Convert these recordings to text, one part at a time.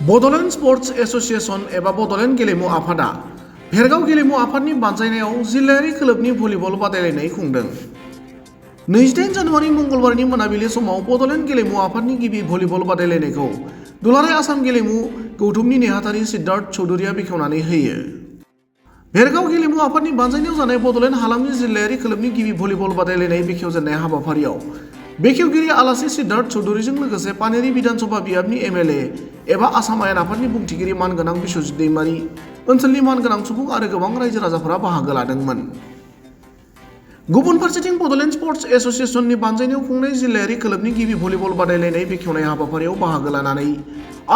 Bodoland sports association एबा बड'लेण्ड गेलेमु आफादा भेरगाव गेलेमु आफादनि बानजायनायाव जिल्लायारि क्लाबनि भलिबल बादायलायनाय खुंदों। 28 जानुवारि मंगलबारनि मोनाबिलि समाव बड'लेण्ड गेलेमु आफादनि गिबि भलिबल बादायलायनायखौ दुलाराय आसाम गेलेमु गौथुमनि नेहाथारि सिद्धार्थ चौधुरीया बेखेवनानै होयो। भेरगाव गेलेमु आफादनि बानजायनायाव जानाय बड'लेण्ड हालामनि जिल्लायारि क्लाबनि गिबि भलिबल बादायलायनाय बेखेवजेननाय हाबाफारियाव बेखेवगिरि आलासि सिद्धार्थ चौधुरीजों लोगोसे पानेरि विधानसभा बियाबनि एमएलए एबा आसाम आयेन आफादनि बुंथिगिरि मानगोनां बिश्वजित दैमारी, ओनसोलनि मानगोनां सुबुं आरो गोबां रायजो राजाफोरा बाहागो लादोंमोन। गुबुन फारसेथिं बड'लेण्ड स्पर्ट्स एसोसिएशननि बानजायनायाव खुंनाय जिल्लायारि क्लाबनि गिबि भलिबल बादायलायनाय बेखेवनाय हाबाफारियाव बाहागो लानानै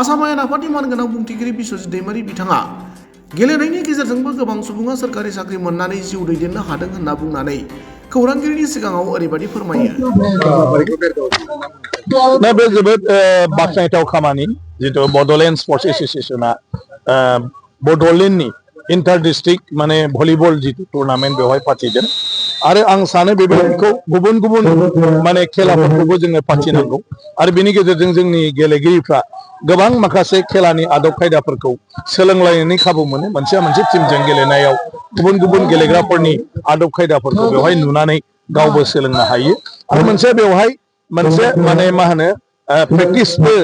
आसाम आयेन आफादनि मानगोनां बुंथिगिरि बिश्वजित दैमारी बिथाङा गेलेनायनि गेजेरजोंबो गोबां सुबुङा सोरखारि साख्रि मोननानै जिउ दैदेननो हादों होनना बुंनानै खौरांगिरिनि सिगाङाव ओरैबायदि फोरमायो। दा बे जोबोद बाख्नायथाव खामानि जितु बड'लेण्ड स्पर्ट्स एसोसिएशना बड'लेण्डनि इन्टार डिस्ट्रिक्ट माने भलिबल जितु टुर्नामेन्ट बेवहाय फाथिदों आरो आं सानो बेबायदिखौ गुबुन गुबुन माने खेलाफोरखौबो जोङो फाथिनांगौ आरो बेनि गेजेरजों जोंनि गेलेगिरिफ्रा गोबां माखासे खेलानि आदब खायदाफोरखौ सोलोंलायनायनि खाबु मोनो। मोनसे टीमजों गेलेनायाव गुबुन गुबुन गेलेग्राफोरनि आदब खायदाफोरखौ बेवहाय नुनानै गावबो सोलोंनो हायो आरो मोनसे बेवहाय मोनसे माने मा होनो प्रेक्टिसबो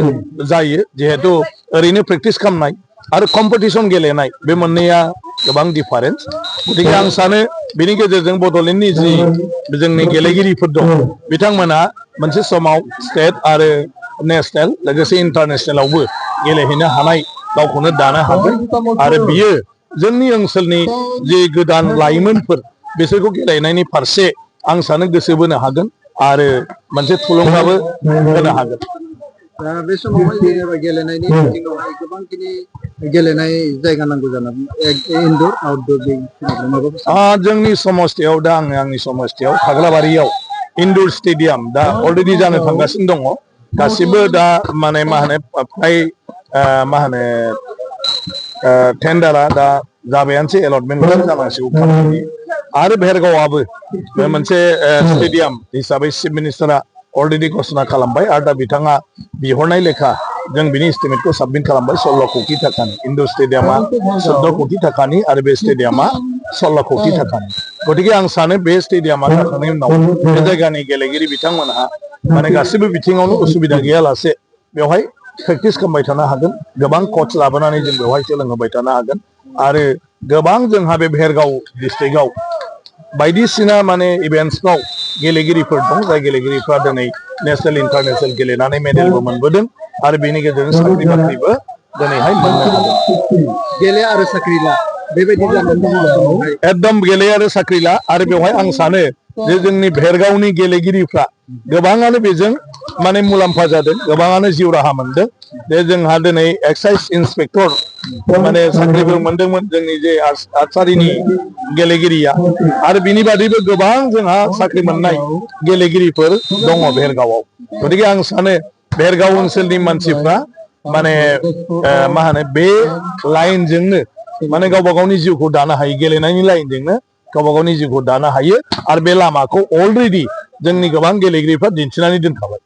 जायो जिहेतु ओरैनो प्रेक्टिस खालामनाय आरो कम्पिटिसन गेलेनाय बे मोननैया गोबां डिफारेन्स। गतिके आं सानो बेनि गेजेरजों बड'लेण्डनि जि जोंनि गेलेगिरिफोर दं बिथांमोना मोनसे समाव स्टेट आरो नेशनेल लोगोसे इन्टारनेशनेलावबो गेलेहैनो हानाय गावखौनो दानो हागोन आरो बियो जोंनि ओनसोलनि जि गोदान लाइमोनफोर बिसोरखौ गेलेनायनि फारसे आं सानो गोसो बोनो हागोन आरो मोनसे थुलुंगाबो होनो हागोन। बे समावहाय जेनेबा गेलेनायनि बिथिङावहाय गोबांखिनि गेलेनाय जायगा नांगौ जानानै इनडोर आउटडोर जोंनि समस्थियाव दा आंनि समस्थियाव फाग्लाबारियाव इनडोर स्टेडियाम दा अलरेडि जानो थांगासिनो दङ। गासिबो दा माने मा होनो फ्राय मा होनो टेन्डारा दा जाबायानोसै एलटमेन्ट जानांसिगौ खामानि आरो भेरगावआबो मोनसे स्टेडियाम हिसाबै चिफ मिनिस्टारा अलरेडि घोषणा खालामबाय आरो दा बिथाङा बिहरनाय लेखा जों बिनि एस्टिमेटखौ साबमिट खालामबाय 16 कोटि थाखानि। इनडोर स्टेडियामा 14 कोटि थाखानि आरो बे स्टेडियामा 16 कोटि थाखानि। गतिके आं सानो बे स्टेडियामा जाखांनायनि उनाव बे जायगानि गेलेगिरि बिथांमोनहा माने गासिबो बिथिङावनो उसुबिदा गैयालासे बेवहाय प्रेक्टिस खालामबाय थानो हागोन। गोबां कच लाबोनानै जों बेवहाय सोलोंहोबाय थानो हागोन आरो गोबां जोंहा बे भेरगाव डिस्ट्रिक्टआव बायदिसिना माने इभेन्ट्सफ्राव गेलेगिरिफोर दं जाय गेलेगिरिफ्रा दिनै नेशनेल इन्टारनेशनेल गेलेनानै मेडेलबो मोनबोदों आरो बेनि गेजेरजों साख्रि बाख्रिबो दिनैहाय मोननो हादों। गेले आरो साख्रि ला बेबायदि जानानै एकदम गेले आरो साख्रि ला आरो बेवहाय आं सानो जे जोंनि भेरगावनि गेलेगिरिफ्रा गोबाङानो बेजों माने मुलाम्फा जादों, गोबाङानो जिउ राहा मोनदों। जे जोंहा दिनै एक्साइज इन्सपेक्टर माने साख्रिबो मोनदोंमोन जोंनि जे आर्चारिनि गेलेगिरिया आरो बिनि बादैबो गोबां जोंहा साख्रि मोननाय गेलेगिरिफोर दङ भेरगावआव। गतिके आं सानो भेरगाव ओनसोलनि मानसिफ्रा माने मा होनो बे लाइनजोंनो माने गावबा गावनि जिउखौ दानो हायो, गेलेनायनि लाइनजोंनो गावबा गावनि जिउखौ दानो हायो आरो बे लामाखौ अलरेडि जोंनि गोबां गेलेगिरिफ्रा दिन्थिनानै दोनखाबाय।